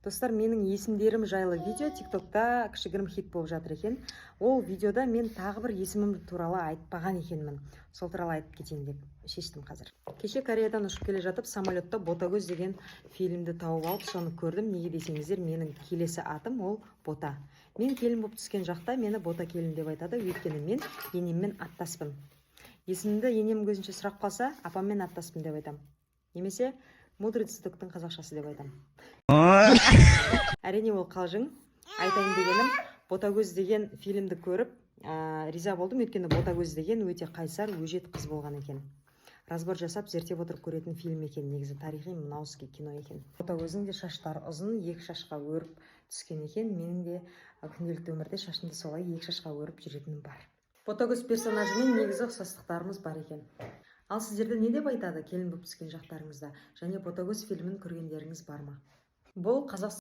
Достар, менің есімдерім жайлы видео ТикТокта кішігірім хит болып жатыр екен. Ол видеода мен тағы бір есімім туралы айтпаған екенмін. Сол туралы айтып кетейін деп шештім қазір. Кеше Кореядан ұшып келе жатып, самолетта «Ботагөз» деген фильмді тауып алып, соны көрдім. Неге десеңіздер, менің келесі атым ол Бота. Мен келін болып түскен жақта мені Бота келін деп айтады, өйткені мен енеммен аттаспын. Есімімді енем көзінше сұрап қалса, апаммен аттаспын деп айтам немесе мудрый цветоктың қазақшасы деп айтам. Әрине, ол қалжың. Айтайын дегенім, «Ботагөз» деген фильмді көріп, риза болдым, өйткені Ботагөз деген өте қайсар, өжет қыз болған екен. Разбор жасап, зерттеп отырып көретін фильм екен негізі, тарихи мынауский кино екен. Ботагөздің де шаштары ұзын, екі шашқа өріп түскен екен. Менің де күнделікті өмірде шашымды солай екі шашқа өріп жүретінім бар. Ботагөз персонажымен негізі ұқсастықтарымыз бар екен. Ал сіздерді не деп айтады келін болып түскен жақтарыңызда және «Ботагөз» фильмін көргендеріңіз бар ма? Бұл Қазақстан